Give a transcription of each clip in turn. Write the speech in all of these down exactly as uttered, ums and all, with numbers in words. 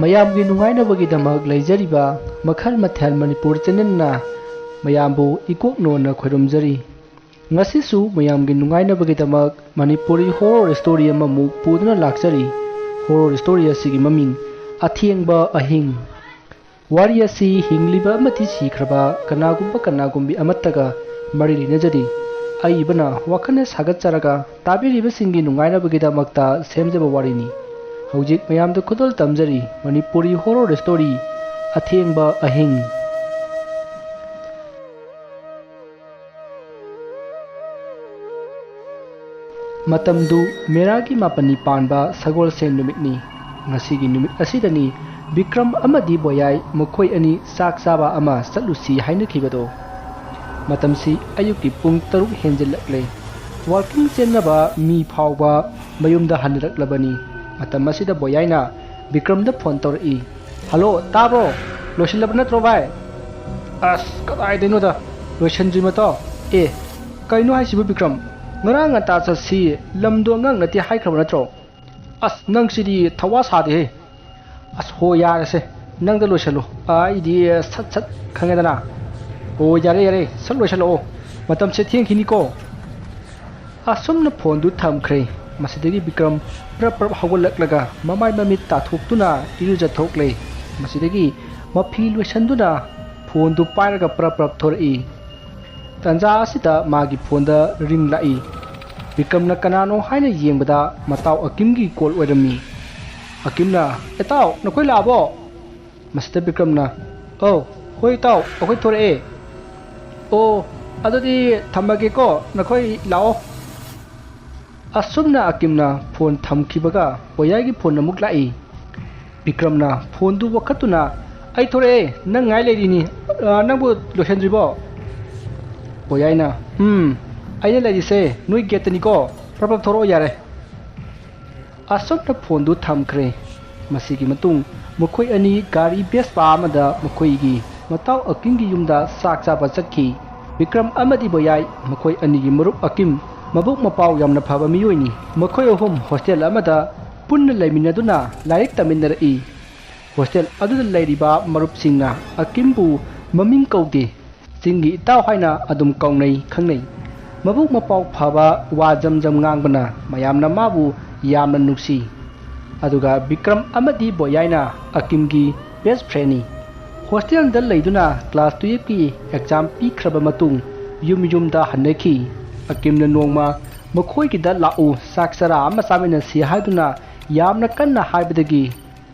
ꯃꯌꯥꯝꯒꯤ ꯅꯨꯡꯉꯥꯏꯅꯕꯒꯤꯗꯃꯛ ꯂꯩꯖꯔꯤꯕ ꯃꯈꯜ ꯃꯊꯦꯜ ꯃꯅꯤꯄꯨꯔ ꯆꯦꯅꯦꯜꯅ ꯃꯌꯥꯝꯕꯨ ꯏꯀꯣꯛ ꯅꯣꯟꯅ ꯈꯣꯏꯔꯨꯝꯖꯔꯤ꯫ ꯉꯁꯤꯁꯨ ꯃꯌꯥꯝꯒꯤ ꯅꯨꯡꯉꯥꯏꯅꯕꯒꯤꯗꯃꯛ ꯃꯅꯤꯄꯨꯔꯤ ꯍꯣꯔꯣꯔ ꯁ꯭ꯇꯣꯔꯤ ꯑꯃꯃꯨꯛ ꯄꯨꯗꯨꯅ ꯂꯥꯛꯆꯔꯤ꯫ ꯍꯣꯔꯣꯔ ꯁ꯭ꯇꯣꯔꯤ ꯑꯁꯤꯒꯤ ꯃꯃꯤꯡ ꯑꯊꯦꯡꯕ ꯑꯍꯤꯡ꯫ ꯋꯥꯔꯤ ꯑꯁꯤ ꯍꯤꯡꯂꯤꯕ ꯑꯃꯗꯤ ꯁꯤꯈ꯭ꯔꯕ ꯀꯅꯥꯒꯨꯝꯕ ꯀꯅꯥꯒꯨꯝꯕꯤ ꯑꯃꯠꯇꯒ ꯃꯔꯤ ꯂꯩꯅꯖꯗꯦ꯫ ꯑꯏꯕꯅ ꯋꯥꯈꯜꯅ ꯁꯥꯒꯠꯆꯔꯒ ꯇꯥꯕꯤꯔꯤꯕꯁꯤꯡꯒꯤ ꯅꯨꯡꯉꯥꯏꯅꯕꯒꯤꯗꯃꯛꯇ ꯁꯦꯝꯖꯕ ꯋꯥꯔꯤꯅꯤ꯫ ꯍꯧꯖꯤꯛ ꯃꯌꯥꯝꯗ ꯈꯨꯗꯣꯜ ꯇꯝꯖꯔꯤ ꯃꯅꯤꯄꯨꯔꯤ ꯍꯣꯔꯣꯔ ꯁ꯭ꯇꯣꯔꯤ ꯑꯊꯦꯡꯕ ꯑꯍꯤꯡ꯫ ꯃꯇꯝꯗꯨ ꯃꯦꯔꯥꯒꯤ ꯃꯥꯄꯟꯅꯤ ꯄꯥꯟꯕ ꯁꯒꯣꯜꯁꯦꯟ ꯅꯨꯃꯤꯠꯅꯤ꯫ ꯉꯁꯤꯒꯤ ꯅꯨꯃꯤꯠ ꯑꯁꯤꯗꯅꯤ ꯕꯤꯀ꯭ꯔꯝ ꯑꯃꯗꯤ ꯕꯣꯌꯥꯏ ꯃꯈꯣꯏ ꯑꯅꯤ ꯆꯥꯛ ꯆꯥꯕ ꯑꯃ ꯆꯠꯂꯨꯁꯤ ꯍꯥꯏꯅꯈꯤꯕꯗꯣ꯫ ꯃꯇꯝꯁꯤ ꯑꯌꯨꯛꯀꯤ ꯄꯨꯡ ꯇꯔꯨꯛ ꯍꯦꯟꯖꯤꯜꯂꯛꯂꯦ꯫ ꯋꯥꯜꯀꯤꯡ ꯆꯦꯟꯅꯕ ꯃꯤ ꯐꯥꯎꯕ ꯃꯌꯨꯝꯗ ꯍꯟꯅꯔꯛꯂꯕꯅꯤ꯫ ꯃꯇꯝ ꯑꯁꯤꯗ ꯕꯣꯌꯥꯏꯅ ꯕꯤꯀ꯭ꯔꯝꯗ ꯐꯣꯟ ꯇꯧꯔꯛꯏ꯫ "ꯍꯜꯂꯣ, ꯇꯥꯕ꯭ꯔꯣ? ꯂꯣꯏꯁꯤꯜꯂꯕ ꯅꯠꯇ꯭ꯔꯣ, ꯚꯥꯏ?" "ꯑꯁ, ꯀꯗꯥꯏꯗꯩꯅꯣꯗ, ꯂꯣꯏꯁꯤꯟꯗ꯭ꯔꯤ ꯃꯇꯣ꯫ ꯑꯦ, ꯀꯩꯅꯣ ꯍꯥꯏꯁꯤꯕꯨ ꯕꯤꯀ꯭ꯔꯝ? ꯉꯔꯥꯡ ꯉꯟꯇꯥ ꯆꯠꯁꯤ, ꯂꯝꯗꯣ ꯑꯉꯥꯡ ꯅꯠꯇꯦ ꯍꯥꯏꯈ꯭ꯔꯕ ꯅꯠꯇ꯭ꯔꯣ? ꯑꯁ, ꯅꯪꯁꯤꯗꯤ ꯊꯋꯥ ꯁꯥꯗꯦꯍꯦ꯫ ꯑꯁ, ꯍꯣ, ꯌꯥꯔꯦꯁꯦ, ꯅꯪꯗ ꯂꯣꯏꯁꯤꯜꯂꯨ, ꯑꯩꯗꯤ ꯁꯠ ꯁꯠ ꯈꯪꯉꯦꯗꯅ꯫ ꯑꯣ, ꯌꯥꯔꯦ, ꯌꯥꯔꯦ, ꯁꯠ ꯂꯣꯏꯁꯤꯜꯂꯛꯑꯣ, ꯃꯇꯝꯁꯦ ꯊꯦꯡꯈꯤꯅꯤꯀꯣ꯫" ꯑꯁꯨꯝꯅ ꯐꯣꯟꯗꯨ ꯊꯝꯈ꯭ꯔꯦ꯫ ꯃꯁꯤꯗꯒꯤ ꯕꯤꯀ꯭ꯔꯝ ꯄ꯭ꯔꯞ ꯄ꯭ꯔꯞ ꯍꯧꯒꯠꯂꯛꯂꯒ ꯃꯃꯥꯏ ꯃꯃꯤꯠ ꯇꯥꯊꯣꯛꯇꯨꯅ ꯏꯔꯨꯖꯊꯣꯛꯂꯦ꯫ ꯃꯁꯤꯗꯒꯤ ꯃꯐꯤ ꯂꯣꯏꯁꯟꯗꯨꯅ ꯐꯣꯟꯗꯨ ꯄꯥꯏꯔꯒ ꯄ꯭ꯔꯞ ꯄ꯭ꯔꯞ ꯊꯣꯔꯛꯏ꯫ ꯇꯥꯟꯖꯥ ꯑꯁꯤꯗ ꯃꯥꯒꯤ ꯐꯣꯟꯗ ꯔꯤꯡ ꯂꯥꯛꯏ꯫ ꯕꯤꯀ꯭ꯔꯝꯅ ꯀꯅꯥꯅꯣ ꯍꯥꯏꯅ ꯌꯦꯡꯕꯗ ꯃꯇꯥꯎ ꯑꯀꯤꯝꯒꯤ ꯀꯣꯜ ꯑꯣꯏꯔꯝꯃꯤ꯫ ꯑꯀꯤꯝꯅ, "ꯏꯇꯥꯎ, ꯅꯈꯣꯏ ꯂꯥꯛꯑꯕꯣ?" ꯃꯁꯤꯗ ꯕꯤꯀ꯭ꯔꯝꯅ, "ꯑꯧ, ꯍꯣꯏ ꯏꯇꯥꯎ, ꯑꯩꯈꯣꯏ ꯊꯣꯔꯛꯑꯦ꯫" "ꯑꯣ, ꯑꯗꯨꯗꯤ ꯊꯝꯃꯒꯦꯀꯣ, ꯅꯈꯣꯏ ꯂꯥꯛꯑꯣ꯫" ꯑꯁꯨꯝꯅ ꯑꯀꯤꯝꯅ ꯐꯣꯟ ꯊꯝꯈꯤꯕꯒ ꯕꯣꯌꯥꯏꯒꯤ ꯐꯣꯟ ꯑꯃꯨꯛ ꯂꯥꯛꯏ꯫ ꯕꯤꯀ꯭ꯔꯝꯅ ꯐꯣꯟꯗꯨ ꯋꯥꯈꯠꯇꯨꯅ, "ꯑꯩ ꯊꯣꯔꯛꯑꯦ, ꯅꯪ ꯉꯥꯏ ꯂꯩꯔꯤꯅꯤ꯫ ꯑ, ꯅꯪꯕꯨ ꯂꯣꯏꯁꯤꯟꯗ꯭ꯔꯤꯕꯣ?" ꯕꯣꯌꯥꯏꯅ, "ꯎꯝ, ꯑꯩꯅ ꯂꯩꯔꯤꯁꯦ ꯅꯣꯏ ꯒꯦꯠꯇꯅꯤꯀꯣ, ꯄ꯭ꯔꯞ ꯄ꯭ꯔꯞ ꯊꯣꯔꯛꯑꯣ ꯌꯥꯔꯦ꯫" ꯑꯁꯨꯝꯅ ꯐꯣꯟꯗꯨ ꯊꯝꯈ꯭ꯔꯦ꯫ ꯃꯁꯤꯒꯤ ꯃꯇꯨꯡ ꯃꯈꯣꯏ ꯑꯅꯤ ꯒꯥꯔꯤ ꯕꯦꯁꯄꯥ ꯑꯃꯗ ꯃꯈꯣꯏꯒꯤ ꯃꯇꯥꯎ ꯑꯀꯤꯝꯒꯤ ꯌꯨꯝꯗ ꯆꯥꯛ ꯆꯥꯕ ꯆꯠꯈꯤ꯫ ꯕꯤꯀ꯭ꯔꯝ ꯑꯃꯗꯤ ꯕꯣꯌꯥꯏ, ꯃꯈꯣꯏ ꯑꯅꯤꯒꯤ ꯃꯔꯨꯞ ꯑꯀꯤꯝ, ꯃꯕꯨꯛ ꯃꯄꯥꯎ ꯌꯥꯝꯅ ꯐꯕ ꯃꯤꯑꯣꯏꯅꯤ꯫ ꯃꯈꯣꯏ ꯑꯍꯨꯝ ꯍꯣꯁꯇꯦꯜ ꯑꯃꯗ ꯄꯨꯟꯅ ꯂꯩꯃꯤꯟꯅꯗꯨꯅ ꯂꯥꯏꯔꯤꯛ ꯇꯝꯃꯤꯟꯅꯔꯛꯏ꯫ ꯍꯣꯁꯇꯦꯜ ꯑꯗꯨꯗ ꯂꯩꯔꯤꯕ ꯃꯔꯨꯞꯁꯤꯡꯅ ꯑꯀꯤꯝꯕꯨ ꯃꯃꯤꯡ ꯀꯧꯗꯦ, ꯆꯤꯡꯒꯤ ꯏꯇꯥꯎ ꯍꯥꯏꯅ ꯑꯗꯨꯝ ꯀꯧꯅꯩ ꯈꯪꯅꯩ꯫ ꯃꯕꯨꯛ ꯃꯄꯥꯎ ꯐꯕ, ꯋꯥ ꯖꯝ ꯖꯝ ꯉꯥꯡꯕꯅ ꯃꯌꯥꯝꯅ ꯃꯥꯕꯨ ꯌꯥꯝꯅ ꯅꯨꯡꯁꯤ꯫ ꯑꯗꯨꯒ ꯕꯤꯀ꯭ꯔꯝ ꯑꯃꯗꯤ ꯕꯣꯌꯥꯏꯅ ꯑꯀꯤꯝꯒꯤ ꯕꯦꯁ ꯐ꯭ꯔꯦꯟꯅꯤ꯫ ꯍꯣꯁꯇꯦꯜꯗ ꯂꯩꯗꯨꯅ ꯀ꯭ꯂꯥꯁ ꯇꯨꯌꯦꯜꯐꯀꯤ ꯑꯦꯛꯖꯥꯝ ꯄꯤꯈ꯭ꯔꯕ ꯃꯇꯨꯡ ꯌꯨꯝ ꯌꯨꯝꯗ ꯍꯟꯅꯈꯤ꯫ ꯑꯀꯤꯝꯅ ꯅꯣꯡꯃ ꯃꯈꯣꯏꯒꯤꯗ ꯂꯥꯛꯎ, ꯆꯥꯛ ꯆꯔꯥ ꯑꯃ ꯆꯥꯃꯤꯟꯅꯁꯤ ꯍꯥꯏꯗꯨꯅ ꯌꯥꯝꯅ ꯀꯟꯅ ꯍꯥꯏꯕꯗꯒꯤ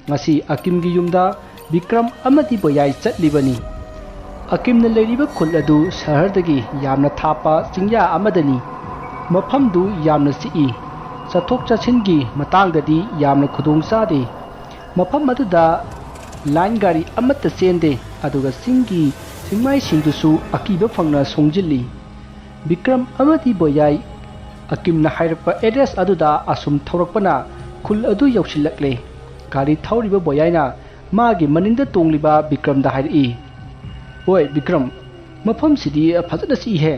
ꯉꯁꯤ ꯑꯀꯤꯝꯒꯤ ꯌꯨꯝꯗ ꯕꯤꯀ꯭ꯔꯝ ꯑꯃꯗꯤ ꯕꯣꯌꯥꯏ ꯆꯠꯂꯤꯕꯅꯤ꯫ ꯑꯀꯤꯝꯅ ꯂꯩꯔꯤꯕ ꯈꯨꯜ ꯑꯗꯨ ꯁꯍꯔꯗꯒꯤ ꯌꯥꯝꯅ ꯊꯥꯞꯄ ꯆꯤꯡꯌꯥ ꯑꯃꯗꯅꯤ꯫ ꯃꯐꯝꯗꯨ ꯌꯥꯝꯅ ꯆꯤꯛꯏ꯫ ꯆꯠꯊꯣꯛ ꯆꯠꯁꯤꯟꯒꯤ ꯃꯇꯥꯡꯗꯗꯤ ꯌꯥꯝꯅ ꯈꯨꯗꯣꯡ ꯆꯥꯗꯦ꯫ ꯃꯐꯝ ꯑꯗꯨꯗ ꯂꯥꯏꯟ ꯒꯥꯔꯤ ꯑꯃꯠꯇ ꯆꯦꯟꯗꯦ, ꯑꯗꯨꯒ ꯆꯤꯡꯒꯤ ꯆꯤꯡꯃꯥꯏꯁꯤꯡꯗꯨꯁꯨ ꯑꯀꯤꯕ ꯐꯪꯅ ꯁꯣꯡꯖꯤꯜꯂꯤ꯫ ꯕꯤꯀ꯭ꯔꯝ ꯑꯃꯗꯤ ꯕꯣꯌꯥꯏ ꯑꯀꯤꯝꯅ ꯍꯥꯏꯔꯛꯄ ꯑꯦꯗ꯭ꯔꯦꯁ ꯑꯗꯨꯗ ꯑꯁꯨꯝ ꯊꯧꯔꯛꯄꯅ ꯈꯨꯜ ꯑꯗꯨ ꯌꯧꯁꯤꯜꯂꯛꯂꯦ꯫ ꯒꯥꯔꯤ ꯊꯧꯔꯤꯕ ꯕꯣꯌꯥꯏꯅ ꯃꯥꯒꯤ ꯃꯅꯤꯡꯗ ꯇꯣꯡꯂꯤꯕ ꯕꯤꯀ꯭ꯔꯝꯗ ꯍꯥꯏꯔꯛꯏ, "ꯍꯣꯏ ꯕꯤꯀ꯭ꯔꯝ, ꯃꯐꯝꯁꯤꯗꯤ ꯐꯖꯅ ꯆꯤꯛꯏꯍꯦ꯫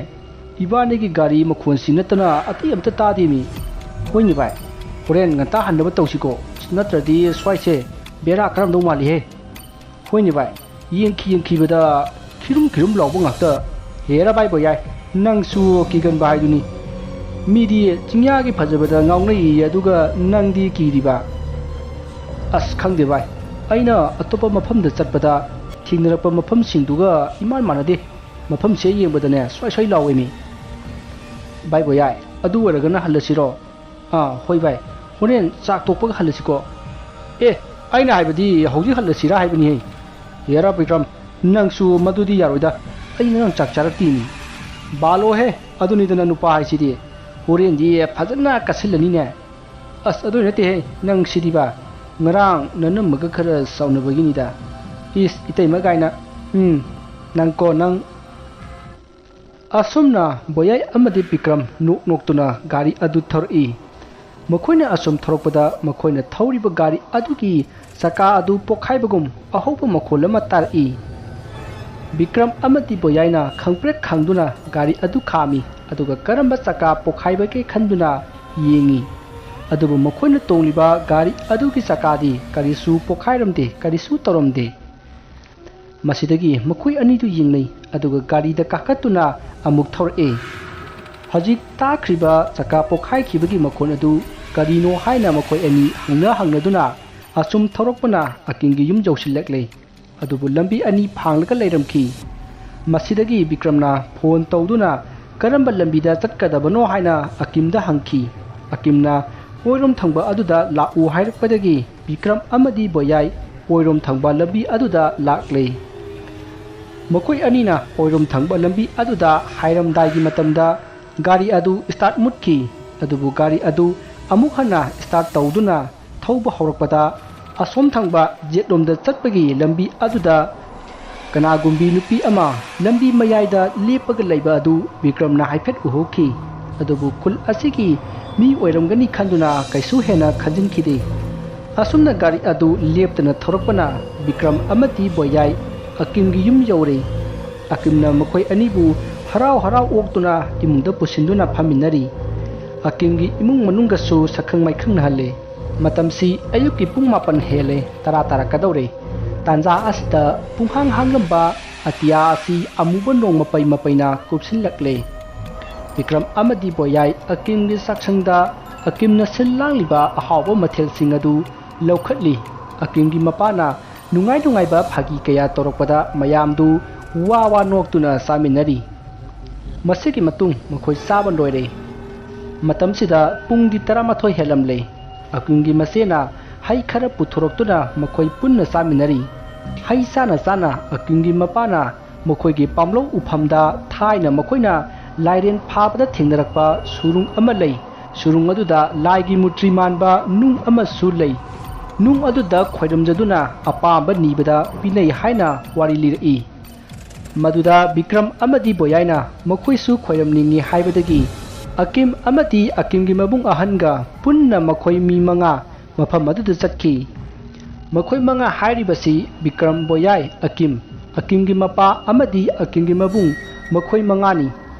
ꯏꯕꯥꯅꯤꯒꯤ ꯒꯥꯔꯤ ꯃꯈꯣꯟꯁꯤ ꯅꯠꯇꯅ ꯑꯇꯩ ꯑꯝꯇ ꯇꯥꯗꯦꯃꯤ꯫ ꯍꯣꯏꯅꯦ ꯚꯥꯏ, ꯍꯣꯔꯦꯟ ꯉꯟꯇꯥ ꯍꯟꯅꯕ ꯇꯧꯁꯤꯀꯣ, ꯅꯠꯇ꯭ꯔꯗꯤ ꯁ꯭ꯋꯥꯏꯁꯦ ꯕꯦꯔꯥ ꯀꯥꯔꯝꯗꯧ ꯃꯥꯜꯂꯤꯍꯦ꯫ ꯍꯣꯏꯅꯦ ꯚꯥꯏ, ꯌꯦꯡꯈꯤ ꯌꯦꯡꯈꯤꯕꯗ ꯈꯤꯔꯨꯝ ꯈꯤꯔꯨꯝ ꯂꯥꯎꯕ ꯉꯥꯛꯇ꯫ ꯍꯦꯔꯥ ꯚꯥꯏ ꯕꯣꯌꯥꯏ, ꯅꯪꯁꯨ ꯀꯤꯒꯟꯕ ꯍꯥꯏꯗꯨꯅꯤ꯫ ꯃꯤꯗꯤ ꯆꯤꯡꯌꯥꯒꯤ ꯐꯖꯕꯗ ꯉꯥꯎꯅꯩꯌꯦ, ꯑꯗꯨꯒ ꯅꯪꯗꯤ ꯀꯤꯔꯤꯕ?" "ꯑꯁ ꯈꯪꯗꯦ ꯚꯥꯏ, ꯑꯩꯅ ꯑꯇꯣꯞꯄ ꯃꯐꯝꯗ ꯆꯠꯄꯗ ꯊꯦꯡꯅꯔꯛꯄ ꯃꯐꯝꯁꯤꯡꯗꯨꯒ ꯏꯃꯥꯟ ꯃꯥꯟꯅꯗꯦ꯫ ꯃꯐꯝꯁꯦ ꯌꯦꯡꯕꯗꯅꯦ ꯁ꯭ꯋꯥꯏ ꯁ꯭ꯋꯥꯏ ꯂꯥꯎꯋꯦꯃꯤ꯫ ꯚꯥꯏ ꯕꯣꯌꯥꯏ, ꯑꯗꯨ ꯑꯣꯏꯔꯒꯅ ꯍꯜꯂꯁꯤꯔꯣ?" "ꯑꯥ ꯍꯣꯏ ꯚꯥꯏ, ꯍꯣꯔꯦꯟ ꯆꯥꯛ ꯇꯣꯛꯄꯒ ꯍꯜꯂꯁꯤꯀꯣ?" "ꯑꯦ, ꯑꯩꯅ ꯍꯥꯏꯕꯗꯤ ꯍꯧꯖꯤꯛ ꯍꯜꯂꯁꯤꯔꯥ ꯍꯥꯏꯕꯅꯤꯍꯦ꯫ ꯍꯦꯔꯥ ꯕꯤꯀ꯭ꯔꯝ, ꯅꯪꯁꯨ ꯃꯗꯨꯗꯤ ꯌꯥꯔꯣꯏꯗ꯫ ꯑꯩꯅ ꯅꯪ ꯆꯥꯛ ꯆꯥꯔꯛꯇꯦꯅꯤ꯫ ꯕꯥꯂꯣꯍꯦ, ꯑꯗꯨꯅꯤꯗꯅ ꯅꯨꯄꯥ ꯍꯥꯏꯁꯤꯗꯤ꯫ ꯍꯣꯔꯦꯟꯗꯤ ꯐꯖꯅ ꯀꯠꯁꯤꯜꯂꯅꯤꯅꯦ꯫ ꯑꯁ ꯑꯗꯨ ꯅꯠꯇꯦꯍꯦ, ꯅꯪ ꯁꯤꯗꯤꯕ꯫ ꯉꯔꯥꯡ ꯅꯅꯝꯃꯒ ꯈꯔ ꯁꯥꯎꯅꯕꯒꯤꯅꯤꯗ꯫ ꯏꯁ ꯏꯇꯩꯃ ꯀꯥꯏꯅ꯫ ꯎꯝ, ꯅꯪꯀꯣ ꯅꯪ꯫" ꯑꯁꯨꯝꯅ ꯕꯣꯌꯥꯏ ꯑꯃꯗꯤ ꯕꯤꯀ꯭ꯔꯝ ꯅꯣꯛ ꯅꯣꯛꯇꯨꯅ ꯒꯥꯔꯤ ꯑꯗꯨ ꯊꯧꯔꯛꯏ꯫ ꯃꯈꯣꯏꯅ ꯑꯁꯨꯝ ꯊꯧꯔꯛꯄꯗ ꯃꯈꯣꯏꯅ ꯊꯧꯔꯤꯕ ꯒꯥꯔꯤ ꯑꯗꯨꯒꯤ ꯆꯀꯥ ꯑꯗꯨ ꯄꯣꯈꯥꯏꯕꯒꯨꯝ ꯑꯍꯧꯕ ꯃꯈꯣꯜ ꯑꯃ ꯇꯥꯔꯛꯏ꯫ ꯕꯤꯀ꯭ꯔꯝ ꯑꯃꯗꯤ ꯕꯣꯌꯥꯏꯅ ꯈꯪꯄ꯭ꯔꯦꯛ ꯈꯪꯗꯨꯅ ꯒꯥꯔꯤ ꯑꯗꯨ ꯈꯥꯝꯃꯤ, ꯑꯗꯨꯒ ꯀꯔꯝꯕ ꯆꯀꯥ ꯄꯣꯈꯥꯏꯕꯒꯦ ꯈꯟꯗꯨꯅ ꯌꯦꯡꯉꯤ꯫ ꯑꯗꯨꯕꯨ ꯃꯈꯣꯏꯅ ꯇꯣꯡꯂꯤꯕ ꯒꯥꯔꯤ ꯑꯗꯨꯒꯤ ꯆꯀꯥꯗꯤ ꯀꯔꯤꯁꯨ ꯄꯣꯈꯥꯏꯔꯝꯗꯦ, ꯀꯔꯤꯁꯨ ꯇꯧꯔꯝꯗꯦ꯫ ꯃꯁꯤꯗꯒꯤ ꯃꯈꯣꯏ ꯑꯅꯤꯗꯨ ꯌꯦꯡꯅꯩ, ꯑꯗꯨꯒ ꯒꯥꯔꯤꯗ ꯀꯥꯈꯠꯇꯨꯅ ꯑꯃꯨꯛ ꯊꯧꯔꯛꯏ꯫ ꯍꯧꯖꯤꯛ ꯇꯥꯈ꯭ꯔꯤꯕ ꯆꯀꯥ ꯄꯣꯈꯥꯏꯈꯤꯕꯒꯤ ꯃꯈꯣꯟ ꯑꯗꯨ ꯀꯔꯤꯅꯣ ꯍꯥꯏꯅ ꯃꯈꯣꯏ ꯑꯅꯤ ꯍꯪꯅ ꯍꯪꯅꯗꯨꯅ ꯑꯁꯨꯝ ꯊꯧꯔꯛꯄꯅ ꯑꯀꯤꯝꯒꯤ ꯌꯨꯝ ꯌꯧꯁꯤꯜꯂꯛꯂꯦ꯫ ꯑꯗꯨꯕꯨ ꯂꯝꯕꯤ ꯑꯅꯤ ꯐꯥꯡꯂꯒ ꯂꯩꯔꯝꯈꯤ꯫ ꯃꯁꯤꯗꯒꯤ ꯕꯤꯀ꯭ꯔꯝꯅ ꯐꯣꯟ ꯇꯧꯗꯨꯅ ꯀꯔꯝꯕ ꯂꯝꯕꯤꯗ ꯆꯠꯀꯗꯕꯅꯣ ꯍꯥꯏꯅ ꯑꯀꯤꯝꯗ ꯍꯪꯈꯤ꯫ ꯑꯀꯤꯝꯅ ꯑꯣꯏꯔꯣꯝ ꯊꯪꯕ ꯑꯗꯨꯗ ꯂꯥꯛꯎ ꯍꯥꯏꯔꯛꯄꯗꯒꯤ ꯕꯤꯀ꯭ꯔꯝ ꯑꯃꯗꯤ ꯕꯣꯌꯥꯏ ꯑꯣꯏꯔꯣꯝ ꯊꯪꯕ ꯂꯝꯕꯤ ꯑꯗꯨꯗ ꯂꯥꯛꯂꯦ꯫ ꯃꯈꯣꯏ ꯑꯅꯤꯅ ꯑꯣꯏꯔꯣꯝ ꯊꯪꯕ ꯂꯝꯕꯤ ꯑꯗꯨꯗ ꯍꯥꯏꯔꯝꯗꯥꯏꯒꯤ ꯃꯇꯝꯗ ꯒꯥꯔꯤ ꯑꯗꯨ start ꯃꯨꯠꯈꯤ꯫ ꯑꯗꯨꯕꯨ ꯒꯥꯔꯤ ꯑꯗꯨ ꯑꯃꯨꯛ ꯍꯟꯅ start ꯇꯧꯗꯨꯅ ꯊꯧꯕ ꯍꯧꯔꯛꯄꯗ ꯑꯁꯣꯝ ꯊꯪꯕ ꯌꯦꯠꯂꯣꯝꯗ ꯆꯠꯄꯒꯤ ꯂꯝꯕꯤ ꯑꯗꯨꯗ ꯀꯅꯥꯒꯨꯝꯕꯤ ꯅꯨꯄꯤ ꯑꯃ ꯂꯝꯕꯤ ꯃꯌꯥꯏꯗ ꯂꯦꯞꯄꯒ ꯂꯩꯕ ꯑꯗꯨ ꯕꯤꯀ꯭ꯔꯝꯅ ꯍꯥꯏꯐꯦꯠ ꯎꯍꯧꯈꯤ꯫ ꯑꯗꯨꯕꯨ ꯈꯨꯜ ꯑꯁꯤꯒꯤ ꯃꯤ ꯑꯣꯏꯔꯝꯒꯅꯤ ꯈꯟꯗꯨꯅ ꯀꯩꯁꯨ ꯍꯦꯟꯅ ꯈꯟꯖꯤꯟꯈꯤꯗꯦ꯫ ꯑꯁꯨꯝꯅ ꯒꯥꯔꯤ ꯑꯗꯨ ꯂꯦꯞꯇꯅ ꯊꯧꯔꯛꯄꯅ ꯕꯤꯀ꯭ꯔꯝ ꯑꯃꯗꯤ ꯕꯣꯌꯥꯏ ꯑꯀꯤꯝꯒꯤ ꯌꯨꯝ ꯌꯧꯔꯦ꯫ ꯑꯀꯤꯝꯅ ꯃꯈꯣꯏ ꯑꯅꯤꯕꯨ ꯍꯔꯥꯎ ꯍꯔꯥꯎ ꯑꯣꯛꯇꯨꯅ ꯏꯃꯨꯡꯗ ꯄꯨꯁꯤꯟꯗꯨꯅ ꯐꯝꯃꯤꯟꯅꯔꯤ꯫ ꯑꯀꯤꯝꯒꯤ ꯏꯃꯨꯡ ꯃꯅꯨꯡꯒꯁꯨ ꯁꯛꯈꯪ ꯃꯥꯏꯈꯪꯅꯍꯜꯂꯦ꯫ ꯃꯇꯝꯁꯤ ꯑꯌꯨꯛꯀꯤ ꯄꯨꯡ ꯃꯥꯄꯟ ꯍꯦꯜꯂꯦ, ꯇꯔꯥ ꯇꯥꯔꯛꯀꯗꯧꯔꯦ꯫ ꯇꯥꯟꯖꯥ ꯑꯁꯤꯗ ꯄꯨꯡꯍꯥꯡ ꯍꯥꯡꯂꯝꯕ ꯑꯇꯤꯌꯥ ꯑꯁꯤ ꯑꯃꯨꯕ ꯅꯣꯡ ꯃꯄꯩ ꯃꯄꯩꯅ ꯀꯨꯞꯁꯤꯜꯂꯛꯂꯦ꯫ ꯕꯤꯀ꯭ꯔꯝ ꯑꯃꯗꯤ ꯕꯣꯌꯥꯏ ꯑꯀꯤꯝꯒꯤ ꯆꯥꯛꯁꯪꯗ ꯑꯀꯤꯝꯅ ꯁꯤꯜ ꯂꯥꯡꯂꯤꯕ ꯑꯍꯥꯎꯕ ꯃꯊꯦꯜꯁꯤꯡ ꯑꯗꯨ ꯂꯧꯈꯠꯂꯤ꯫ ꯑꯀꯤꯝꯒꯤ ꯃꯄꯥꯅ ꯅꯨꯡꯉꯥꯏ ꯅꯨꯡꯉꯥꯏꯕ ꯐꯥꯒꯤ ꯀꯌꯥ ꯇꯧꯔꯛꯄꯗ ꯃꯌꯥꯝꯗꯨ ꯋꯥ ꯋꯥ ꯅꯣꯛꯇꯨꯅ ꯆꯥꯃꯤꯟꯅꯔꯤ꯫ ꯃꯁꯤꯒꯤ ꯃꯇꯨꯡ ꯃꯈꯣꯏ ꯆꯥꯕ ꯂꯣꯏꯔꯦ꯫ ꯃꯇꯝꯁꯤꯗ ꯄꯨꯡꯗꯤ ꯇꯔꯥꯃꯥꯊꯣꯏ ꯍꯦꯜꯂꯝꯂꯦ꯫ ꯑꯀꯤꯝꯒꯤ ꯃꯆꯦꯅ ꯍꯩ ꯈꯔ ꯄꯨꯊꯣꯔꯛꯇꯨꯅ ꯃꯈꯣꯏ ꯄꯨꯟꯅ ꯆꯥꯃꯤꯟꯅꯔꯤ꯫ ꯍꯩ ꯆꯥꯅ ꯆꯥꯅ ꯑꯀꯤꯝꯒꯤ ꯃꯄꯥꯅ ꯃꯈꯣꯏꯒꯤ ꯄꯥꯝꯂꯧ ꯎꯐꯝꯗ ꯊꯥꯏꯅ ꯃꯈꯣꯏꯅ ꯂꯥꯏꯔꯦꯟ ꯐꯥꯕꯗ ꯊꯦꯡꯅꯔꯛꯄ ꯁꯨꯔꯨꯡ ꯑꯃ ꯂꯩ꯫ ꯁꯨꯔꯨꯡ ꯑꯗꯨꯗ ꯂꯥꯏꯒꯤ ꯃꯨꯔꯇꯤ ꯃꯥꯟꯕ ꯅꯨꯡ ꯑꯃꯁꯨ ꯂꯩ꯫ ꯅꯨꯡ ꯑꯗꯨꯗ ꯈꯣꯏꯔꯝꯖꯗꯨꯅ ꯑꯄꯥꯝꯕ ꯅꯤꯕꯗ ꯄꯤꯅꯩ ꯍꯥꯏꯅ ꯋꯥꯔꯤ ꯂꯤꯔꯛꯏ꯫ ꯃꯗꯨꯗ ꯕꯤꯀ꯭ꯔꯝ ꯑꯃꯗꯤ ꯕꯣꯌꯥꯏꯅ ꯃꯈꯣꯏꯁꯨ ꯈꯣꯏꯔꯝꯅꯤꯡꯏ ꯍꯥꯏꯕꯗꯒꯤ ꯑꯀꯤꯝ ꯑꯃꯗꯤ ꯑꯀꯤꯝꯒꯤ ꯃꯕꯨꯡ ꯑꯍꯟꯒ ꯄꯨꯟꯅ ꯃꯈꯣꯏ ꯃꯤ ꯃꯉꯥ ꯃꯐꯝ ꯑꯗꯨꯗ ꯆꯠꯈꯤ꯫ ꯃꯈꯣꯏ ꯃꯉꯥ ꯍꯥꯏꯔꯤꯕꯁꯤ ꯕꯤꯀ꯭ꯔꯝ, ꯕꯣꯌꯥꯏ, ꯑꯀꯤꯝ, ꯑꯀꯤꯝꯒꯤ ꯃꯄꯥ ꯑꯃꯗꯤ ꯑꯀꯤꯝꯒꯤ ꯃꯕꯨꯡ, ꯃꯈꯣꯏ ꯃꯉꯥꯅꯤ꯫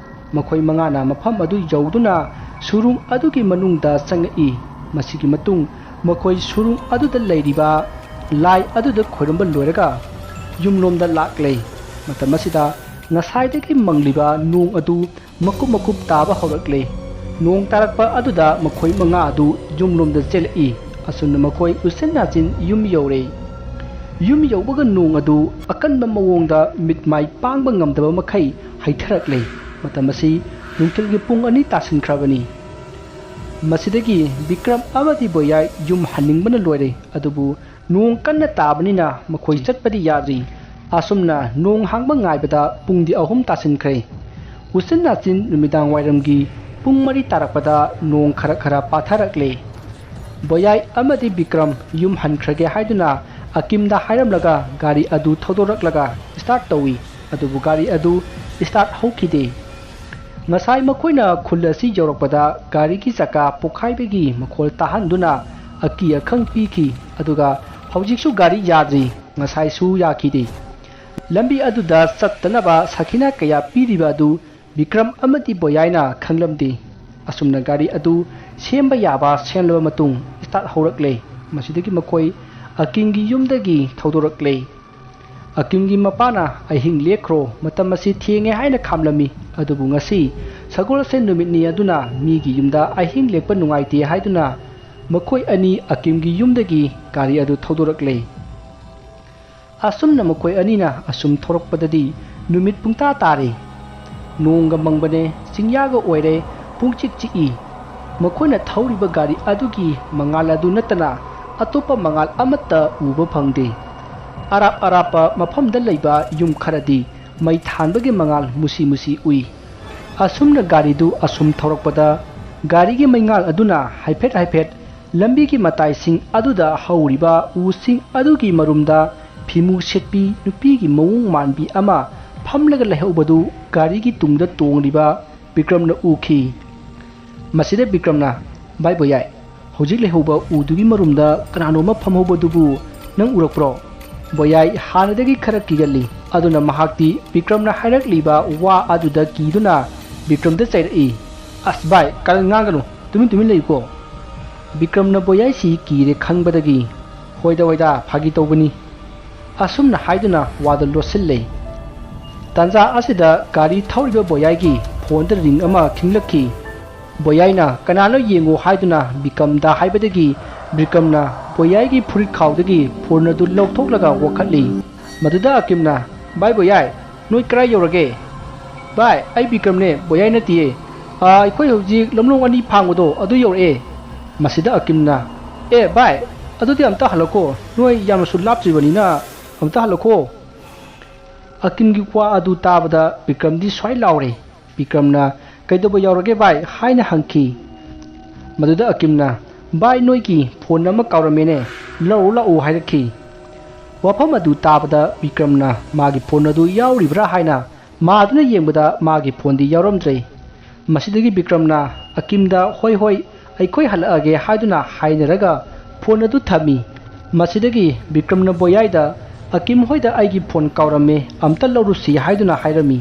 ꯃꯈꯣꯏ ꯃꯉꯥꯅ ꯃꯐꯝ ꯑꯗꯨ ꯌꯧꯗꯨꯅ ꯁꯨꯔꯨꯡ ꯑꯗꯨꯒꯤ ꯃꯅꯨꯡꯗ ꯆꯪꯉꯛꯏ꯫ ꯃꯁꯤꯒꯤ ꯃꯇꯨꯡ ꯃꯈꯣꯏ ꯁꯨꯔꯨꯡ ꯑꯗꯨꯗ ꯂꯩꯔꯤꯕ ꯂꯥꯏ ꯑꯗꯨꯗ ꯈꯣꯏꯔꯝꯕ ꯂꯣꯏꯔꯒ ꯌꯨꯝꯂꯣꯝꯗ ꯂꯥꯛꯂꯦ꯫ ꯃꯇꯝ ꯑꯁꯤꯗ ꯉꯁꯥꯏꯗꯒꯤ ꯃꯪꯂꯤꯕ ꯅꯣꯡ ꯑꯗꯨ ꯃꯀꯨꯞ ꯃꯀꯨꯞ ꯇꯥꯕ ꯍꯧꯔꯛꯂꯦ꯫ ꯅꯣꯡ ꯇꯥꯔꯛꯄ ꯑꯗꯨꯗ ꯃꯈꯣꯏ ꯃꯉꯥ ꯑꯗꯨ ꯌꯨꯝꯂꯣꯝꯗ ꯆꯦꯜꯂꯛꯏ꯫ ꯑꯁꯨꯝꯅ ꯃꯈꯣꯏ ꯎꯆꯤꯟ ꯅꯥꯆꯤꯟ ꯌꯨꯝ ꯌꯧꯔꯦ꯫ ꯌꯨꯝ ꯌꯧꯕꯒ ꯅꯣꯡ ꯑꯗꯨ ꯑꯀꯟꯕ ꯃꯑꯣꯡꯗ ꯃꯤꯠ ꯃꯥꯏ ꯄꯥꯡꯕ ꯉꯝꯗꯕ ꯃꯈꯩ ꯍꯩꯊꯔꯛꯂꯦ꯫ ꯃꯇꯝ ꯑꯁꯤ ꯅꯨꯡꯊꯤꯜꯒꯤ ꯄꯨꯡ ꯑꯅꯤ ꯇꯥꯁꯤꯟꯈ꯭ꯔꯕꯅꯤ꯫ ꯃꯁꯤꯗꯒꯤ ꯕꯤꯀ꯭ꯔꯝ ꯑꯃꯗꯤ ꯕꯣꯌꯥꯏ ꯌꯨꯝ ꯍꯟꯅꯤꯡꯕꯅ ꯂꯣꯏꯔꯦ, ꯑꯗꯨꯕꯨ ꯅꯣꯡ ꯀꯟꯅ ꯇꯥꯕꯅꯤꯅ ꯃꯈꯣꯏ ꯆꯠꯄꯗꯤ ꯌꯥꯗ꯭ꯔꯤ꯫ ꯑꯁꯨꯝꯅ ꯅꯣꯡ ꯍꯥꯡꯕ ꯉꯥꯏꯕꯗ ꯄꯨꯡꯗꯤ ꯑꯍꯨꯝ ꯇꯥꯁꯤꯟꯈ꯭ꯔꯦ꯫ ꯎꯆꯤꯟ ꯅꯥꯆꯤꯟ ꯅꯨꯃꯤꯗꯥꯡ ꯋꯥꯏꯔꯝꯒꯤ ꯄꯨꯡ ꯃꯔꯤ ꯇꯥꯔꯛꯄꯗ ꯅꯣꯡ ꯈꯔ ꯈꯔ ꯄꯥꯊꯔꯛꯂꯦ꯫ ꯕꯣꯌꯥꯏ ꯑꯃꯗꯤ ꯕꯤꯀ꯭ꯔꯝ ꯌꯨꯝ ꯍꯟꯈ꯭ꯔꯒꯦ ꯍꯥꯏꯗꯨꯅ ꯑꯀꯤꯝꯗ ꯍꯥꯏꯔꯝꯂꯒ ꯒꯥꯔꯤ ꯑꯗꯨ ꯊꯧꯗꯣꯔꯛꯂꯒ start ꯇꯧꯏ, ꯑꯗꯨꯕꯨ ꯒꯥꯔꯤ ꯑꯗꯨ start ꯍꯧꯈꯤꯗꯦ꯫ ꯉꯁꯥꯏ ꯃꯈꯣꯏꯅ ꯈꯨꯜ ꯑꯁꯤ ꯌꯧꯔꯛꯄꯗ ꯒꯥꯔꯤꯒꯤ ꯆꯀꯥ ꯄꯣꯈꯥꯏꯕꯒꯤ ꯃꯈꯣꯜ ꯇꯥꯍꯟꯗꯨꯅ ꯑꯀꯤ ꯑꯈꯪ ꯄꯤꯈꯤ, ꯑꯗꯨꯒ ꯍꯧꯖꯤꯛꯁꯨ ꯒꯥꯔꯤ ꯌꯥꯗ꯭ꯔꯤ, ꯉꯁꯥꯏꯁꯨ ꯌꯥꯈꯤꯗꯦ꯫ ꯂꯝꯕꯤ ꯑꯗꯨꯗ ꯆꯠꯇꯅꯕ ꯁꯥꯈꯤꯅ ꯀꯌꯥ ꯄꯤꯔꯤꯕ ꯑꯗꯨ ꯕꯤꯀ꯭ꯔꯝ ꯑꯃꯗꯤ ꯕꯣꯌꯥꯏꯅ ꯈꯪꯂꯝꯗꯦ꯫ ꯑꯁꯨꯝꯅ ꯒꯥꯔꯤ ꯑꯗꯨ ꯁꯦꯝꯕ ꯌꯥꯕ ꯁꯦꯝꯂꯕ ꯃꯇꯨꯡ start ꯍꯧꯔꯛꯂꯦ꯫ ꯃꯁꯤꯗꯒꯤ ꯃꯈꯣꯏ ꯑꯀꯤꯝꯒꯤ ꯌꯨꯝꯗꯒꯤ ꯊꯧꯗꯣꯔꯛꯂꯦ꯫ ꯑꯀꯤꯝꯒꯤ ꯃꯄꯥꯅ "ꯑꯍꯤꯡ ꯂꯦꯛꯈ꯭ꯔꯣ, ꯃꯇꯝ ꯑꯁꯤ ꯊꯦꯡꯉꯦ" ꯍꯥꯏꯅ ꯈꯥꯝꯂꯝꯃꯤ꯫ ꯑꯗꯨꯕꯨ ꯉꯁꯤ ꯁꯒꯣꯜꯁꯦꯟ ꯅꯨꯃꯤꯠꯅꯤ ꯑꯗꯨꯅ ꯃꯤꯒꯤ ꯌꯨꯝꯗ ꯑꯍꯤꯡ ꯂꯦꯛꯄ ꯅꯨꯡꯉꯥꯏꯇꯦ ꯍꯥꯏꯗꯨꯅ ꯃꯈꯣꯏ ꯑꯅꯤ ꯑꯀꯤꯝꯒꯤ ꯌꯨꯝꯗꯒꯤ ꯒꯥꯔꯤ ꯑꯗꯨ ꯊꯧꯗꯣꯔꯛꯂꯦ꯫ ꯑꯁꯨꯝꯅ ꯃꯈꯣꯏ ꯑꯅꯤꯅ ꯑꯁꯨꯝ ꯊꯧꯔꯛꯄꯗꯗꯤ ꯅꯨꯃꯤꯠ ꯄꯨꯡꯇꯥ ꯇꯥꯔꯦ꯫ ꯅꯣꯡꯒ ꯃꯪꯕꯅꯦ, ꯆꯤꯡꯌꯥꯒ ꯑꯣꯏꯔꯦ, ꯄꯨꯡꯆꯤꯛ ꯆꯤꯛꯏ꯫ ꯃꯈꯣꯏꯅ ꯊꯧꯔꯤꯕ ꯒꯥꯔꯤ ꯑꯗꯨꯒꯤ ꯃꯉꯥꯜ ꯑꯗꯨ ꯅꯠꯇꯅ ꯑꯇꯣꯞꯄ ꯃꯉꯥꯜ ꯑꯃꯠꯇ ꯎꯕ ꯐꯪꯗꯦ꯫ ꯑꯔꯥꯞ ꯑꯔꯥꯞꯄ ꯃꯐꯝꯗ ꯂꯩꯕ ꯌꯨꯝ ꯈꯔꯗꯤ ꯃꯩ ꯊꯥꯟꯕꯒꯤ ꯃꯉꯥꯜ ꯃꯨꯁꯤ ꯃꯨꯁꯤ ꯎꯏ꯫ ꯑꯁꯨꯝꯅ ꯒꯥꯔꯤꯗꯨ ꯑꯁꯨꯝ ꯊꯧꯔꯛꯄꯗ ꯒꯥꯔꯤꯒꯤ ꯃꯩꯉꯥꯜ ꯑꯗꯨꯅ ꯍꯥꯏꯐꯦꯠ ꯍꯥꯏꯐꯦꯠ ꯂꯝꯕꯤꯒꯤ ꯃꯇꯥꯏꯁꯤꯡ ꯑꯗꯨꯗ ꯍꯧꯔꯤꯕ ꯎꯁꯤꯡ ꯑꯗꯨꯒꯤ ꯃꯔꯨꯝꯗ ꯐꯤꯃꯨ ꯁꯦꯠꯄꯤ ꯅꯨꯄꯤꯒꯤ ꯃꯑꯣꯡ ꯃꯥꯟꯕꯤ ꯑꯃ ꯐꯝꯂꯒ ꯂꯩꯍꯧꯕꯗꯨ ꯒꯥꯔꯤꯒꯤ ꯇꯨꯡꯗ ꯇꯣꯡꯂꯤꯕ ꯕꯤꯀ꯭ꯔꯝꯅ ꯎꯈꯤ꯫ ꯃꯁꯤꯗ ꯕꯤꯀ꯭ꯔꯝꯅ, "ꯚꯥꯏ ꯕꯣꯌꯥꯏ, ꯍꯧꯖꯤꯛ ꯂꯩꯍꯧꯕ ꯎꯗꯨꯒꯤ ꯃꯔꯨꯝꯗ ꯀꯅꯥꯅꯣꯝꯃ ꯐꯝꯍꯧꯕꯗꯨꯕꯨ ꯅꯪ ꯎꯔꯛꯄ꯭ꯔꯣ?" ꯕꯣꯌꯥꯏ ꯍꯥꯟꯅꯗꯒꯤ ꯈꯔ ꯀꯤꯒꯜꯂꯤ, ꯑꯗꯨꯅ ꯃꯍꯥꯛꯇꯤ ꯕꯤꯀ꯭ꯔꯝꯅ ꯍꯥꯏꯔꯛꯂꯤꯕ ꯋꯥ ꯑꯗꯨꯗ ꯀꯤꯗꯨꯅ ꯕꯤꯀ꯭ꯔꯝꯗ ꯆꯩꯔꯛꯏ꯫ "ꯑꯁ ꯚꯥꯏ, ꯀꯔꯟ ꯉꯥꯡꯒꯅꯨ, ꯇꯨꯃꯤꯟ ꯇꯨꯃꯤꯟ ꯂꯩꯌꯨꯀꯣ꯫ ꯕꯤꯀ꯭ꯔꯝꯅ ꯕꯣꯌꯥꯏꯁꯤ ꯀꯤꯔꯦ ꯈꯪꯕꯗꯒꯤ, "ꯍꯣꯏꯗ ꯍꯣꯏꯗ, ꯐꯥꯒꯤ ꯇꯧꯕꯅꯤ" ꯑꯁꯨꯝꯅ ꯍꯥꯏꯗꯨꯅ ꯋꯥꯗꯨ ꯂꯣꯠꯁꯤꯜꯂꯦ꯫ ꯇꯥꯟꯖꯥ ꯑꯁꯤꯗ ꯒꯥꯔꯤ ꯊꯧꯔꯤꯕ ꯕꯣꯌꯥꯏꯒꯤ ꯐꯣꯟꯗ ꯔꯤꯡ ꯑꯃ ꯈꯤꯡꯂꯛꯈꯤ꯫ ꯕꯣꯌꯥꯏꯅ "ꯀꯅꯥꯅꯣ ꯌꯦꯡꯉꯨ" ꯍꯥꯏꯗꯨꯅ ꯕꯤꯀ꯭ꯔꯝꯗ ꯍꯥꯏꯕꯗꯒꯤ, ꯕꯤꯀ꯭ꯔꯝꯅ ꯕꯣꯌꯥꯏꯒꯤ ꯐꯨꯔꯤꯠ ꯈꯥꯎꯗꯒꯤ ꯐꯣꯟ ꯑꯗꯨ ꯂꯧꯊꯣꯛꯂꯒ ꯋꯥꯈꯠꯂꯤ꯫ ꯃꯗꯨꯗ ꯑꯀꯤꯝꯅ, "ꯚꯥꯏ ꯕꯣꯌꯥꯏ, ꯅꯣꯏ ꯀꯔꯥꯏ ꯌꯧꯔꯒꯦ?" "ꯚꯥꯏ, ꯑꯩ ꯕꯤꯀ꯭ꯔꯝꯅꯦ, ꯕꯣꯌꯥꯏ ꯅꯠꯇꯤꯌꯦ꯫ ꯑꯥ, ꯑꯩꯈꯣꯏ ꯍꯧꯖꯤꯛ ꯂꯝꯂꯣꯡ ꯑꯅꯤ ꯐꯥꯡꯕꯗꯣ ꯑꯗꯨ ꯌꯧꯔꯛꯑꯦ"꯫ ꯃꯁꯤꯗ ꯑꯀꯤꯝꯅ, "ꯑꯦ ꯚꯥꯏ, ꯑꯗꯨꯗꯤ ꯑꯝꯇ ꯍꯜꯂꯛꯈꯣ, ꯅꯣꯏ ꯌꯥꯝꯅꯁꯨ ꯂꯥꯞꯇ꯭ꯔꯤꯕꯅꯤꯅ ꯑꯝꯇ ꯍꯜꯂꯛꯈꯣ"꯫ ꯑꯀꯤꯝꯒꯤ ꯋꯥ ꯑꯗꯨ ꯇꯥꯕꯗ ꯕꯤꯀ꯭ꯔꯝꯗꯤ ꯁ꯭ꯋꯥꯏ ꯂꯥꯎꯔꯦ꯫ ꯕꯤꯀ꯭ꯔꯝꯅ, "ꯀꯩꯗꯧꯕ ꯌꯥꯎꯔꯒꯦ ꯚꯥꯏ?" ꯍꯥꯏꯅ ꯍꯪꯈꯤ꯫ ꯃꯗꯨꯗ ꯑꯀꯤꯝꯅ, "ꯚꯥꯏ, ꯅꯣꯏꯒꯤ ꯐꯣꯟ ꯑꯃ ꯀꯥꯎꯔꯝꯃꯦꯅꯦ, ꯂꯧꯔꯨ ꯂꯥꯛꯎ" ꯍꯥꯏꯔꯛꯈꯤ꯫ ꯋꯥꯐꯝ ꯑꯗꯨ ꯇꯥꯕꯗ ꯕꯤꯀ꯭ꯔꯝꯅ ꯃꯥꯒꯤ ꯐꯣꯟ ꯑꯗꯨ ꯌꯥꯎꯔꯤꯕ꯭ꯔꯥ ꯍꯥꯏꯅ ꯃꯥꯗꯨꯅ ꯌꯦꯡꯕꯗ ꯃꯥꯒꯤ ꯐꯣꯟꯗꯤ ꯌꯥꯎꯔꯝꯗ꯭ꯔꯦ꯫ ꯃꯁꯤꯗꯒꯤ ꯕꯤꯀ꯭ꯔꯝꯅ ꯑꯀꯤꯝꯗ "ꯍꯣꯏ ꯍꯣꯏ, ꯑꯩꯈꯣꯏ ꯍꯜꯂꯛꯑꯒꯦ" ꯍꯥꯏꯗꯨꯅ ꯍꯥꯏꯅꯔꯒ ꯐꯣꯟ ꯑꯗꯨ ꯊꯝꯃꯤ꯫ ꯃꯁꯤꯗꯒꯤ ꯕꯤꯀ꯭ꯔꯝꯅ ꯕꯣꯌꯥꯏꯗ, "ꯑꯀꯤꯝ ꯍꯣꯏꯗ ꯑꯩꯒꯤ ꯐꯣꯟ ꯀꯥꯎꯔꯝꯃꯦ, ꯑꯝꯇ ꯂꯧꯔꯨꯁꯤ" ꯍꯥꯏꯗꯨꯅ ꯍꯥꯏꯔꯝꯃꯤ꯫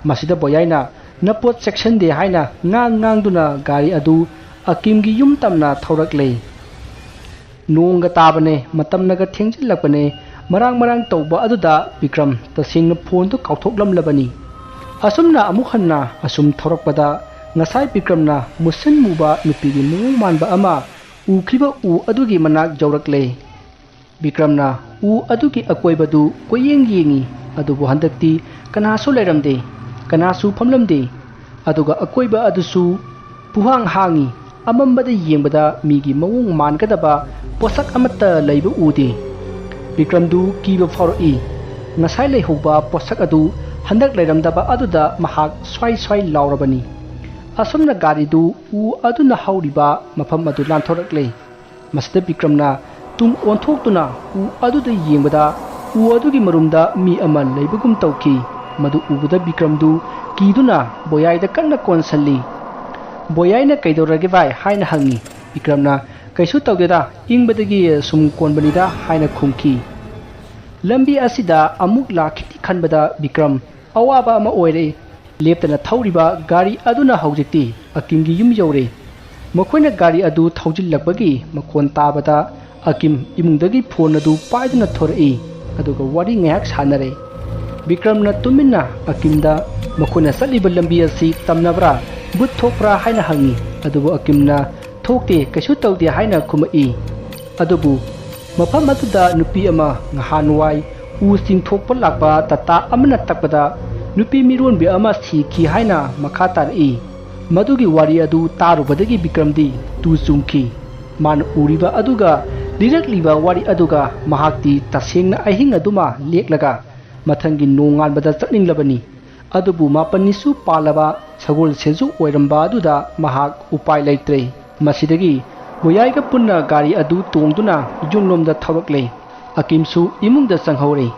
ꯃꯁꯤꯗ ꯕꯣꯌꯥꯏꯅ "ꯅꯄꯣꯠ ꯆꯦꯛꯁꯤꯟꯗꯦ" ꯍꯥꯏꯅ ꯉꯥꯡ ꯉꯥꯡꯗꯨꯅ ꯒꯥꯔꯤ ꯑꯗꯨ ꯑꯀꯤꯝꯒꯤ ꯌꯨꯝ ꯇꯝꯅ ꯊꯧꯔꯛꯂꯦ꯫ ꯅꯣꯡꯒ ꯇꯥꯕꯅꯦ, ꯃꯇꯝꯅꯒ ꯊꯦꯡꯖꯤꯜꯂꯛꯄꯅꯦ, ꯃꯔꯥꯡ ꯃꯔꯥꯡ ꯇꯧꯕ ꯑꯗꯨꯗ ꯕꯤꯀ꯭ꯔꯝ ꯇꯁꯦꯡꯅ ꯐꯣꯟꯗꯨ ꯀꯥꯎꯊꯣꯛꯂꯝꯂꯕꯅꯤ꯫ ꯑꯁꯨꯝꯅ ꯑꯃꯨꯛ ꯍꯟꯅ ꯑꯁꯨꯝ ꯊꯧꯔꯛꯄꯗ ꯉꯁꯥꯏ ꯕꯤꯀ꯭ꯔꯝꯅ ꯃꯨꯁꯟ ꯃꯨꯕ ꯅꯨꯄꯤꯒꯤ ꯃꯑꯣꯡ ꯃꯥꯟꯕ ꯑꯃ ꯎꯈꯤꯕ ꯎ ꯑꯗꯨꯒꯤ ꯃꯅꯥꯛ ꯌꯧꯔꯛꯂꯦ꯫ ꯕꯤꯀ꯭ꯔꯝꯅ ꯎ ꯑꯗꯨꯒꯤ ꯑꯀꯣꯏꯕꯗꯨ ꯀꯣꯏꯌꯦꯡ ꯌꯦꯡꯉꯤ, ꯑꯗꯨꯕꯨ ꯍꯟꯗꯛꯇꯤ ꯀꯅꯥꯁꯨ ꯂꯩꯔꯝꯗꯦ, ꯀꯅꯥꯁꯨ ꯐꯝꯂꯝꯗꯦ꯫ ꯑꯗꯨꯒ ꯑꯀꯣꯏꯕ ꯑꯗꯨꯁꯨ ꯄꯨꯍꯥꯡ ꯍꯥꯡꯉꯤ꯫ ꯑꯃꯝꯕꯗ ꯌꯦꯡꯕꯗ ꯃꯤꯒꯤ ꯃꯑꯣꯡ ꯃꯥꯟꯒꯗꯕ ꯄꯣꯠꯁꯛ ꯑꯃꯠꯇ ꯂꯩꯕ ꯎꯗꯦ꯫ ꯕꯤꯀ꯭ꯔꯝꯗꯨ ꯀꯤꯕ ꯐꯥꯎꯔꯛꯏ꯫ ꯉꯁꯥꯏ ꯂꯩꯍꯧꯕ ꯄꯣꯠꯁꯛ ꯑꯗꯨ ꯍꯟꯗꯛ ꯂꯩꯔꯝꯗꯕ ꯑꯗꯨꯗ ꯃꯍꯥꯛ ꯁ꯭ꯋꯥꯏ ꯁ꯭ꯋꯥꯏ ꯂꯥꯎꯔꯕꯅꯤ꯫ ꯑꯁꯨꯝꯅ ꯒꯥꯔꯤꯗꯨ ꯎ ꯑꯗꯨꯅ ꯍꯧꯔꯤꯕ ꯃꯐꯝ ꯑꯗꯨ ꯂꯥꯟꯊꯣꯔꯛꯂꯦ꯫ ꯃꯁꯤꯗ ꯕꯤꯀ꯭ꯔꯝꯅ ꯇꯨꯡ ꯑꯣꯟꯊꯣꯛꯇꯨꯅ ꯎ ꯑꯗꯨꯗ ꯌꯦꯡꯕꯗ ꯎ ꯑꯗꯨꯒꯤ ꯃꯔꯨꯝꯗ ꯃꯤ ꯑꯃ ꯂꯩꯕꯒꯨꯝ ꯇꯧꯈꯤ꯫ ꯃꯗꯨ ꯎꯕꯗ ꯕꯤꯀ꯭ꯔꯝꯗꯨ ꯀꯤꯗꯨꯅ ꯕꯣꯌꯥꯏꯗ ꯀꯟꯅ ꯀꯣꯟꯁꯜꯂꯤ꯫ ꯕꯣꯌꯥꯏꯅ "ꯀꯩꯗꯧꯔꯒꯦ ꯚꯥꯏ?" ꯍꯥꯏꯅ ꯍꯪꯉꯤ꯫ ꯕꯤꯀ꯭ꯔꯝꯅ "ꯀꯩꯁꯨ ꯇꯧꯗꯦꯗ, ꯏꯪꯕꯗꯒꯤ ꯁꯨꯝ ꯀꯣꯟꯕꯅꯤꯗ" ꯍꯥꯏꯅ ꯈꯨꯝꯈꯤ꯫ ꯂꯝꯕꯤ ꯑꯁꯤꯗ ꯑꯃꯨꯛ ꯂꯥꯛꯈꯤꯅꯤ ꯈꯟꯕꯗ ꯕꯤꯀ꯭ꯔꯝ ꯑꯋꯥꯕ ꯑꯃ ꯑꯣꯏꯔꯦ꯫ ꯂꯦꯞꯇꯅ ꯊꯧꯔꯤꯕ ꯒꯥꯔꯤ ꯑꯗꯨꯅ ꯍꯧꯖꯤꯛꯇꯤ ꯑꯀꯤꯝꯒꯤ ꯌꯨꯝ ꯌꯧꯔꯦ꯫ ꯃꯈꯣꯏꯅ ꯒꯥꯔꯤ ꯑꯗꯨ ꯊꯧꯖꯤꯜꯂꯛꯄꯒꯤ ꯃꯈꯣꯟ ꯇꯥꯕꯗ ꯑꯀꯤꯝ ꯏꯃꯨꯡꯗꯒꯤ ꯐꯣꯟ ꯑꯗꯨ ꯄꯥꯏꯗꯨꯅ ꯊꯣꯔꯛꯏ, ꯑꯗꯨꯒ ꯋꯥꯔꯤ ꯉꯥꯏꯍꯥꯛ ꯁꯥꯟꯅꯔꯦ꯫ ꯕꯤꯀ꯭ꯔꯝꯅ ꯇꯨꯃꯤꯟꯅ ꯑꯀꯤꯝꯗ ꯃꯈꯣꯏꯅ ꯆꯠꯂꯤꯕ ꯂꯝꯕꯤ ꯑꯁꯤ ꯇꯝꯅꯕ꯭ꯔꯥ, ꯚꯨꯠ ꯊꯣꯛꯄ꯭ꯔꯥ ꯍꯥꯏꯅ ꯍꯪꯉꯤ, ꯑꯗꯨꯕꯨ ꯑꯀꯤꯝꯅ "ꯊꯣꯛꯇꯦ, ꯀꯩꯁꯨ ꯇꯧꯗꯦ" ꯍꯥꯏꯅ ꯈꯨꯝꯃꯛꯏ꯫ ꯑꯗꯨꯕꯨ ꯃꯐꯝ ꯑꯗꯨꯗ ꯅꯨꯄꯤ ꯑꯃ ꯉꯍꯥꯟꯋꯥꯏ ꯎ ꯆꯤꯡꯊꯣꯛꯄ ꯂꯥꯛꯄ ꯇꯥꯇꯥ ꯑꯃꯅ ꯇꯛꯄꯗ ꯅꯨꯄꯤ ꯃꯤꯔꯣꯟꯕꯤ ꯑꯃ ꯁꯤꯈꯤ ꯍꯥꯏꯅ ꯃꯈꯥ ꯇꯥꯔꯛꯏ꯫ ꯃꯗꯨꯒꯤ ꯋꯥꯔꯤ ꯑꯗꯨ ꯇꯥꯔꯨꯕꯗꯒꯤ ꯕꯤꯀ꯭ꯔꯝꯗꯤ ꯇꯨ ꯆꯨꯡꯈꯤ꯫ ꯃꯥꯅ ꯎꯔꯤꯕ ꯑꯗꯨꯒ ꯂꯤꯔꯛꯂꯤꯕ ꯋꯥꯔꯤ ꯑꯗꯨꯒ ꯃꯍꯥꯛꯇꯤ ꯇꯁꯦꯡꯅ ꯑꯍꯤꯡ ꯑꯗꯨꯃ ꯂꯦꯛꯂꯒ ꯃꯊꯪꯒꯤ ꯅꯣꯡꯉꯥꯟꯕꯗ ꯆꯠꯅꯤꯡꯂꯕꯅꯤ꯫ ꯑꯗꯨꯕꯨ ꯃꯥꯄꯟꯅꯤꯁꯨ ꯄꯥꯜꯂꯕ ꯁꯒꯣꯜꯁꯦꯟꯁꯨ ꯑꯣꯏꯔꯝꯕ ꯑꯗꯨꯗ ꯃꯍꯥꯛ ꯎꯄꯥꯏ ꯂꯩꯇ꯭ꯔꯦ꯫ ꯃꯁꯤꯗꯒꯤ ꯕꯣꯌꯥꯏꯒ ꯄꯨꯟꯅ ꯒꯥꯔꯤ ꯑꯗꯨ ꯇꯣꯡꯗꯨꯅ ꯌꯨꯝꯂꯣꯝꯗ ꯊꯧꯔꯛꯂꯦ꯫ ꯑꯀꯤꯝꯁꯨ ꯏꯃꯨꯡꯗ ꯆꯪꯍꯧꯔꯦ꯫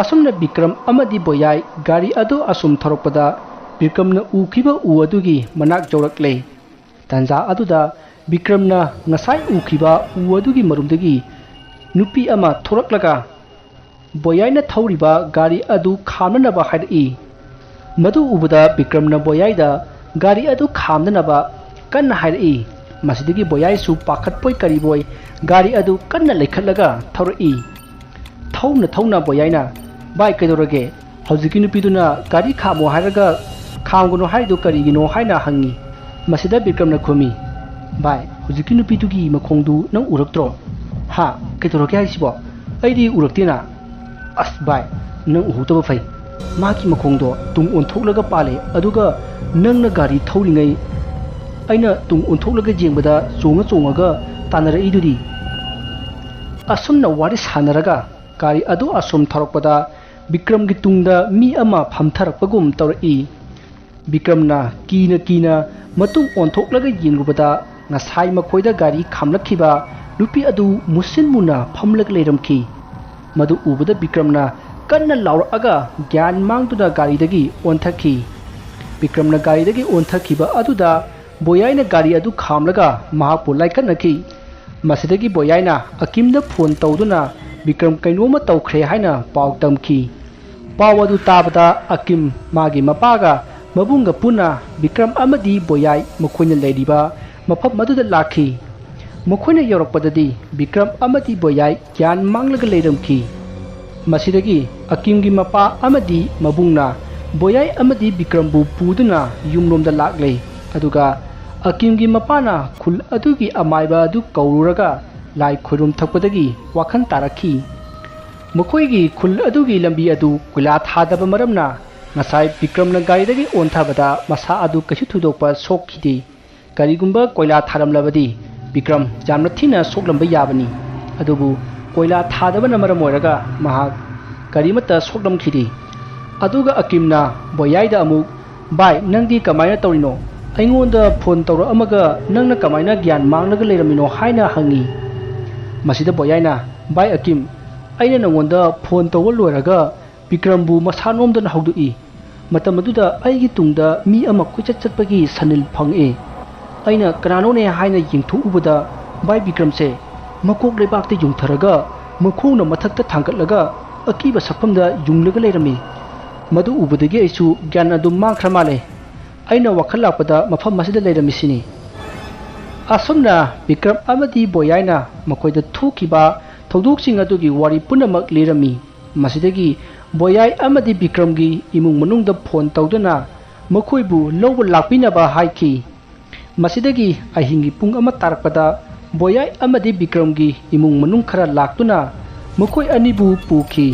ꯑꯁꯨꯝꯅ ꯕꯤꯀ꯭ꯔꯝ ꯑꯃꯗꯤ ꯕꯣꯌꯥꯏ ꯒꯥꯔꯤ ꯑꯗꯨ ꯑꯁꯨꯝ ꯊꯧꯔꯛꯄꯗ ꯕꯤꯀ꯭ꯔꯝꯅ ꯎꯈꯤꯕ ꯎ ꯑꯗꯨꯒꯤ ꯃꯅꯥꯛ ꯌꯧꯔꯛꯂꯦ꯫ ꯇꯥꯟꯖꯥ ꯑꯗꯨꯗ ꯕꯤꯀ꯭ꯔꯝꯅ ꯉꯁꯥꯏ ꯎꯈꯤꯕ ꯎ ꯑꯗꯨꯒꯤ ꯃꯔꯨꯝꯗꯒꯤ ꯅꯨꯄꯤ ꯑꯃ ꯊꯣꯔꯛꯂꯒ ꯕꯣꯌꯥꯏꯅ ꯊꯧꯔꯤꯕ ꯒꯥꯔꯤ ꯑꯗꯨ ꯈꯥꯝꯅꯅꯕ ꯍꯥꯏꯔꯛꯏ꯫ ꯃꯗꯨ ꯎꯕꯗ ꯕꯤꯀ꯭ꯔꯝꯅ ꯕꯣꯌꯥꯏꯗ ꯒꯥꯔꯤ ꯑꯗꯨ ꯈꯥꯝꯅꯅꯕ ꯀꯟꯅ ꯍꯥꯏꯔꯛꯏ꯫ ꯃꯁꯤꯗꯒꯤ ꯕꯣꯌꯥꯏꯁꯨ ꯄꯥꯈꯠꯄꯣꯏ ꯀꯔꯤꯕꯣꯏ ꯒꯥꯔꯤ ꯑꯗꯨ ꯀꯟꯅ ꯂꯩꯈꯠꯂꯒ ꯊꯧꯔꯛꯏ꯫ ꯊꯧꯅ ꯊꯧꯅ ꯕꯣꯌꯥꯏꯅ, "ꯚꯥꯏ, ꯀꯩꯗꯧꯔꯒꯦ? ꯍꯧꯖꯤꯛꯀꯤ ꯅꯨꯄꯤꯗꯨꯅ ꯒꯥꯔꯤ ꯈꯥꯝꯃꯣ ꯍꯥꯏꯔꯒ ꯈꯥꯝꯒꯅꯨ ꯍꯥꯏꯔꯤꯗꯨ ꯀꯔꯤꯒꯤꯅꯣ?" ꯍꯥꯏꯅ ꯍꯪꯉꯤ꯫ ꯃꯁꯤꯗ ꯕꯤꯀ꯭ꯔꯝꯅ ꯈꯨꯝꯃꯤ, "ꯚꯥꯏ, ꯍꯧꯖꯤꯛꯀꯤ ꯅꯨꯄꯤꯗꯨꯒꯤ ꯃꯈꯣꯡꯗꯨ ꯅꯪ ꯎꯔꯛꯇ꯭ꯔꯣ?" "ꯍꯥ? ꯀꯩꯗꯧꯔꯒꯦ ꯍꯥꯏꯁꯤꯕꯣ? ꯑꯩꯗꯤ ꯎꯔꯛꯇꯦꯅ?" "ꯑꯁ ꯚꯥꯏ, ꯅꯪ ꯎꯍꯧꯗꯕ ꯐꯩ꯫ ꯃꯥꯒꯤ ꯃꯈꯣꯡꯗꯣ ꯇꯨꯡ ꯑꯣꯟꯊꯣꯛꯂꯒ ꯄꯥꯜꯂꯦ, ꯑꯗꯨꯒ ꯅꯪꯅ ꯒꯥꯔꯤ ꯊꯧꯔꯤꯉꯩ ꯑꯩꯅ ꯇꯨꯡ ꯑꯣꯟꯊꯣꯛꯂꯒ ꯌꯦꯡꯕꯗ ꯆꯣꯡꯉ ꯆꯣꯡꯉꯒ ꯇꯥꯟꯅꯔꯛꯏꯗꯨꯗꯤ?" ꯑꯁꯨꯝꯅ ꯋꯥꯔꯤ ꯁꯥꯟꯅꯔꯒ ꯒꯥꯔꯤ ꯑꯗꯨ ꯑꯁꯨꯝ ꯊꯧꯔꯛꯄꯗ ꯕꯤꯀ꯭ꯔꯝꯒꯤ ꯇꯨꯡꯗ ꯃꯤ ꯑꯃ ꯐꯝꯊꯔꯛꯄꯒꯨꯝ ꯇꯧꯔꯛꯏ꯫ ꯕꯤꯀ꯭ꯔꯝꯅ ꯀꯤꯅ ꯀꯤꯅ ꯃꯇꯨꯡ ꯑꯣꯟꯊꯣꯛꯂꯒ ꯌꯦꯡꯂꯨꯕꯗ ꯉꯁꯥꯏ ꯃꯈꯣꯏꯗ ꯒꯥꯔꯤ ꯈꯥꯝꯂꯛꯈꯤꯕ ꯅꯨꯄꯤ ꯑꯗꯨ ꯃꯨꯁꯤꯟ ꯃꯨꯅ ꯐꯝꯂꯒ ꯂꯩꯔꯝꯈꯤ꯫ ꯃꯗꯨ ꯎꯕꯗ ꯕꯤꯀ꯭ꯔꯝꯅ ꯀꯟꯅ ꯂꯥꯎꯔꯛꯑꯒ ꯒ꯭ꯌꯥꯟ ꯃꯥꯡꯗꯨꯅ ꯒꯥꯔꯤꯗꯒꯤ ꯑꯣꯟꯊꯈꯤ꯫ ꯕꯤꯀ꯭ꯔꯝꯅ ꯒꯥꯔꯤꯗꯒꯤ ꯑꯣꯟꯊꯈꯤꯕ ꯑꯗꯨꯗ ꯕꯣꯌꯥꯏꯅ ꯒꯥꯔꯤ ꯑꯗꯨ ꯈꯥꯝꯂꯒ ꯃꯍꯥꯛꯄꯨ ꯂꯥꯏꯀꯠꯅꯈꯤ꯫ ꯃꯁꯤꯗꯒꯤ ꯕꯣꯌꯥꯏꯅ ꯑꯀꯤꯝꯗ ꯐꯣꯟ ꯇꯧꯗꯨꯅ ꯕꯤꯀ꯭ꯔꯝ ꯀꯩꯅꯣꯝꯃ ꯇꯧꯈ꯭ꯔꯦ ꯍꯥꯏꯅ ꯄꯥꯎ ꯇꯝꯈꯤ꯫ ꯄꯥꯎ ꯑꯗꯨ ꯇꯥꯕꯗ ꯑꯀꯤꯝ, ꯃꯥꯒꯤ ꯃꯄꯥꯒ ꯃꯕꯨꯡꯒ ꯄꯨꯟꯅ ꯕꯤꯀ꯭ꯔꯝ ꯑꯃꯗꯤ ꯕꯣꯌꯥꯏ ꯃꯈꯣꯏꯅ ꯂꯩꯔꯤꯕ ꯃꯐꯝ ꯑꯗꯨꯗ ꯂꯥꯛꯈꯤ꯫ ꯃꯈꯣꯏꯅ ꯌꯧꯔꯛꯄꯗꯗꯤ ꯕꯤꯀ꯭ꯔꯝ ꯑꯃꯗꯤ ꯕꯣꯌꯥꯏ ꯒ꯭ꯌꯥꯟ ꯃꯥꯡꯂꯒ ꯂꯩꯔꯝꯈꯤ꯫ ꯃꯁꯤꯗꯒꯤ ꯑꯀꯤꯝꯒꯤ ꯃꯄꯥ ꯑꯃꯗꯤ ꯃꯕꯨꯡꯅ ꯕꯣꯌꯥꯏ ꯑꯃꯗꯤ ꯕꯤꯀ꯭ꯔꯝꯕꯨ ꯄꯨꯗꯨꯅ ꯌꯨꯝꯂꯣꯝꯗ ꯂꯥꯛꯂꯦ꯫ ꯑꯗꯨꯒ ꯑꯀꯤꯝꯒꯤ ꯃꯄꯥꯅ ꯈꯨꯜ ꯑꯗꯨꯒꯤ ꯑꯃꯥꯏꯕ ꯑꯗꯨ ꯀꯧꯔꯨꯔꯒ ꯂꯥꯏ ꯈꯣꯏꯔꯨꯝ ꯊꯛꯄꯗꯒꯤ ꯋꯥꯈꯜ ꯇꯥꯔꯛꯈꯤ꯫ ꯃꯈꯣꯏꯒꯤ ꯈꯨꯜ ꯑꯗꯨꯒꯤ ꯂꯝꯕꯤ ꯑꯗꯨ ꯀꯣꯏꯂꯥ ꯊꯥꯗꯕ ꯃꯔꯝꯅ ꯉꯁꯥꯏ ꯕꯤꯀ꯭ꯔꯝꯅ ꯒꯥꯔꯤꯗꯒꯤ ꯑꯣꯟꯊꯕꯗ ꯃꯁꯥ ꯑꯗꯨ ꯀꯩꯁꯨ ꯊꯣꯏꯗꯣꯛꯄ ꯁꯣꯛꯈꯤꯗꯦ꯫ ꯀꯔꯤꯒꯨꯝꯕ ꯀꯣꯏꯂꯥ ꯊꯥꯔꯝꯂꯕꯗꯤ ꯕꯤꯀ꯭ꯔꯝ ꯌꯥꯝꯅ ꯊꯤꯅ ꯁꯣꯛꯂꯝꯕ ꯌꯥꯕꯅꯤ꯫ ꯑꯗꯨꯕꯨ ꯀꯣꯏꯂꯥ ꯊꯥꯗꯕꯅ ꯃꯔꯝ ꯑꯣꯏꯔꯒ ꯃꯍꯥꯛ ꯀꯔꯤꯃꯠꯇ ꯁꯣꯛꯂꯝꯈꯤꯗꯦ꯫ ꯑꯗꯨꯒ ꯑꯀꯤꯝꯅ ꯕꯣꯌꯥꯏꯗ ꯑꯃꯨꯛ, "ꯚꯥꯏ, ꯅꯪꯗꯤ ꯀꯃꯥꯏꯅ ꯇꯧꯔꯤꯅꯣ? ꯑꯩꯉꯣꯟꯗ ꯐꯣꯟ ꯇꯧꯔꯛꯑꯝꯃꯒ ꯅꯪꯅ ꯀꯃꯥꯏꯅ ꯒ꯭ꯌꯥꯟ ꯃꯥꯡꯂꯒ ꯂꯩꯔꯝꯃꯤꯅꯣ?" ꯍꯥꯏꯅ ꯍꯪꯉꯤ꯫ ꯃꯁꯤꯗ ꯕꯣꯌꯥꯏꯅ, "ꯚꯥꯏ ꯑꯀꯤꯝ, ꯑꯩꯅ ꯅꯉꯣꯟꯗ ꯐꯣꯟ ꯇꯧꯕ ꯂꯣꯏꯔꯒ ꯕꯤꯀ꯭ꯔꯝꯕꯨ ꯃꯁꯥ ꯅꯣꯝꯗꯅ ꯍꯧꯗꯣꯛꯏ꯫ ꯃꯇꯝ ꯑꯗꯨꯗ ꯑꯩꯒꯤ ꯇꯨꯡꯗ ꯃꯤ ꯑꯃ ꯀꯣꯏꯆꯠ ꯆꯠꯄꯒꯤ ꯁꯟꯅꯤꯜ ꯐꯪꯉꯛꯑꯦ꯫ ꯑꯩꯅ ꯀꯅꯥꯅꯣꯅꯦ ꯍꯥꯏꯅ ꯌꯦꯡꯊꯣꯛꯎꯕꯗ ꯚꯥꯏ ꯕꯤꯀ꯭ꯔꯝꯁꯦ ꯃꯀꯣꯛ ꯂꯩꯕꯥꯛꯇ ꯌꯨꯡꯊꯔꯒ ꯃꯈꯣꯡꯅ ꯃꯊꯛꯇ ꯊꯥꯡꯒꯠꯂꯒ ꯑꯀꯤꯕ ꯁꯛꯐꯝꯗ ꯌꯨꯡꯂꯒ ꯂꯩꯔꯝꯃꯤ꯫ ꯃꯗꯨ ꯎꯕꯗꯒꯤ ꯑꯩꯁꯨ ꯒ꯭ꯌꯥꯟ ꯑꯗꯨꯝ ꯃꯥꯡꯈ꯭ꯔ ꯃꯥꯜꯂꯦ꯫ ꯑꯩꯅ ꯋꯥꯈꯜ ꯂꯥꯛꯄꯗ ꯃꯐꯝ ꯑꯁꯤꯗ ꯂꯩꯔꯝꯃꯤꯁꯤꯅꯤ꯫" ꯑꯁꯨꯝꯅ ꯕꯤꯀ꯭ꯔꯝ ꯑꯃꯗꯤ ꯕꯣꯌꯥꯏꯅ ꯃꯈꯣꯏꯗ ꯊꯣꯛꯈꯤꯕ ꯊꯧꯗꯣꯛꯁꯤꯡ ꯑꯗꯨꯒꯤ ꯋꯥꯔꯤ ꯄꯨꯝꯅꯃꯛ ꯂꯤꯔꯝꯃꯤ꯫ ꯃꯁꯤꯗꯒꯤ ꯕꯣꯌꯥꯏ ꯑꯃꯗꯤ ꯕꯤꯀ꯭ꯔꯝꯒꯤ ꯏꯃꯨꯡ ꯃꯅꯨꯡꯗ ꯐꯣꯟ ꯇꯧꯗꯨꯅ ꯃꯈꯣꯏꯕꯨ ꯂꯧꯕ ꯂꯥꯛꯄꯤꯅꯕ ꯍꯥꯏꯈꯤ꯫ ꯃꯁꯤꯗꯒꯤ ꯑꯍꯤꯡꯒꯤ ꯄꯨꯡ ꯑꯃ ꯇꯥꯔꯛꯄꯗ ꯕꯣꯌꯥꯏ ꯑꯃꯗꯤ ꯕꯤꯀ꯭ꯔꯝꯒꯤ ꯏꯃꯨꯡ ꯃꯅꯨꯡ ꯈꯔ ꯂꯥꯛꯇꯨꯅ ꯃꯈꯣꯏ ꯑꯅꯤꯕꯨ ꯄꯨꯈꯤ꯫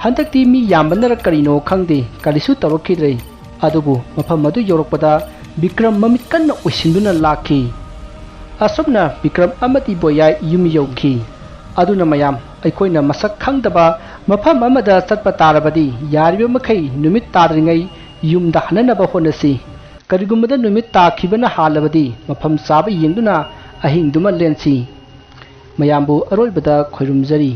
ꯍꯟꯗꯛꯇꯤ ꯃꯤ ꯌꯥꯝꯕꯅꯔ ꯀꯔꯤꯅꯣ ꯈꯪꯗꯦ, ꯀꯔꯤꯁꯨ ꯇꯧꯔꯛꯈꯤꯗ꯭ꯔꯦ꯫ ꯑꯗꯨꯕꯨ ꯃꯐꯝ ꯑꯗꯨ ꯌꯧꯔꯛꯄꯗ ꯕꯤꯀ꯭ꯔꯝ ꯃꯃꯤꯠ ꯀꯟꯅ ꯎꯏꯁꯤꯟꯗꯨꯅ ꯂꯥꯛꯈꯤ꯫ ꯑꯁꯨꯝꯅ ꯕꯤꯀ꯭ꯔꯝ ꯑꯃꯗꯤ ꯕꯣꯌꯥꯏ ꯌꯨꯝ ꯌꯧꯈꯤ꯫ ꯑꯗꯨꯅ ꯃꯌꯥꯝ, ꯑꯩꯈꯣꯏꯅ ꯃꯁꯛ ꯈꯪꯗꯕ ꯃꯐꯝ ꯑꯃꯗ ꯆꯠꯄ ꯇꯥꯔꯕꯗꯤ ꯌꯥꯔꯤꯕ ꯃꯈꯩ ꯅꯨꯃꯤꯠ ꯇꯥꯗ꯭ꯔꯤꯉꯩ ꯌꯨꯝꯗ ꯍꯟꯅꯅꯕ ꯍꯣꯠꯅꯁꯤ꯫ ꯀꯔꯤꯒꯨꯝꯕꯗ ꯅꯨꯃꯤꯠ ꯇꯥꯈꯤꯕꯅ ꯍꯥꯜꯂꯕꯗꯤ ꯃꯐꯝ ꯆꯥꯕ ꯌꯦꯡꯗꯨꯅ ꯑꯍꯤꯡꯗꯨꯃ ꯂꯦꯟꯁꯤ꯫ ꯃꯌꯥꯝꯕꯨ ꯑꯔꯣꯏꯕꯗ ꯈꯣꯏꯔꯨꯝꯖꯔꯤ꯫